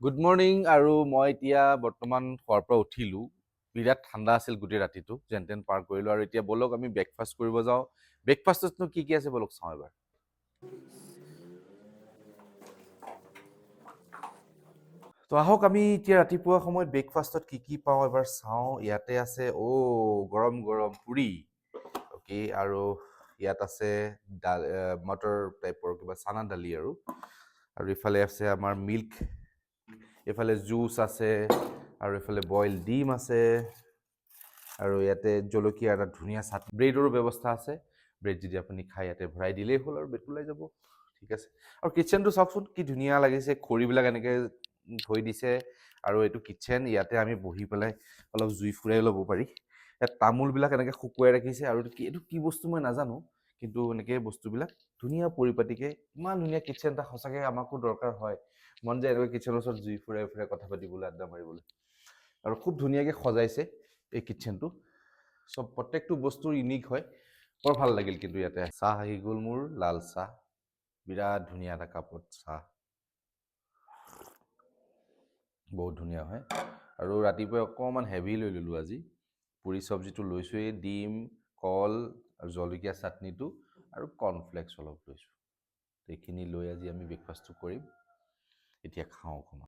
Good morning. আৰু মই এতিয়া বৰ্তমান শোৱাৰ পৰা উঠিলোঁ। বিৰাট ঠাণ্ডা আছিল গোটেই ৰাতিটো, যেন তেন পাৰ কৰিলোঁ। আৰু এতিয়া ব'লক, আমি ব্ৰেকফাষ্ট কৰিব যাওঁ। ব্ৰেকফাষ্টতনো কি কি আছে, ব'লক চাওঁ এবাৰ। তো আহক, আমি এতিয়া ৰাতিপুৱা সময়ত ব্ৰেকফাষ্টত কি কি পাওঁ এবাৰ চাওঁ। ইয়াতে আছে গৰম গৰম পুৰি, অ'কে। আৰু ইয়াত আছে মটৰ টাইপৰ কিবা চানা দালি আৰু আৰু ইফালে আছে আমাৰ মিল্ক, এইফালে জুচ আছে আৰু এইফালে বইল ডিম আছে আৰু ইয়াতে জলকীয়া, এটা ধুনীয়া চাটনি, ব্ৰেডৰো ব্যৱস্থা আছে। ব্ৰেড যদি আপুনি খায়, ইয়াতে ভৰাই দিলেই হ'ল আৰু ব্ৰেড ওলাই যাব। ঠিক আছে। আৰু কিটচেনটো চাওকচোন, কি ধুনীয়া লাগিছে। খৰিবিলাক এনেকৈ থৈ দিছে আৰু এইটো কিটচেন। ইয়াতে আমি বহি পেলাই অলপ জুই ফুৰাই ল'ব পাৰি। ইয়াত তামোলবিলাক এনেকৈ শুকুৱাই ৰাখিছে। আৰু এইটো কি বস্তু মই নাজানো, কিন্তু এনেকৈ বস্তুবিলাক ধুনীয়া পৰিপাটিকৈ, ইমান ধুনীয়া কিটচেন এটা সঁচাকৈ আমাকো দৰকাৰ হয়। মন যায় এনেকুৱা কিটচেনৰ ওচৰত জুই ফুৰাই ফুৰাই কথা পাতিবলৈ, আড্ডা মাৰিবলৈ। আৰু খুব ধুনীয়াকৈ সজাইছে এই কিটচেনটো। চব প্ৰত্যেকটো বস্তু ইউনিক হয়। বৰ ভাল লাগিল কিন্তু ইয়াতে। চাহ আহি গ'ল মোৰ, লাল চাহ, বিৰাট ধুনীয়া এটা কাপত চাহ, বহুত ধুনীয়া হয়। আৰু ৰাতিপুৱাই অকণমান হেভি লৈ ল'লোঁ আজি। পুৰি চব্জিটো লৈছোঁৱেই, ডিম, কল আৰু জলকীয়া চাটনিটো আৰু কৰ্ণফ্লেক্স অলপ লৈছোঁ। এইখিনি লৈ আজি আমি ব্ৰেকফাষ্টটো কৰিম। এতিয়া খাওঁ অকণমান।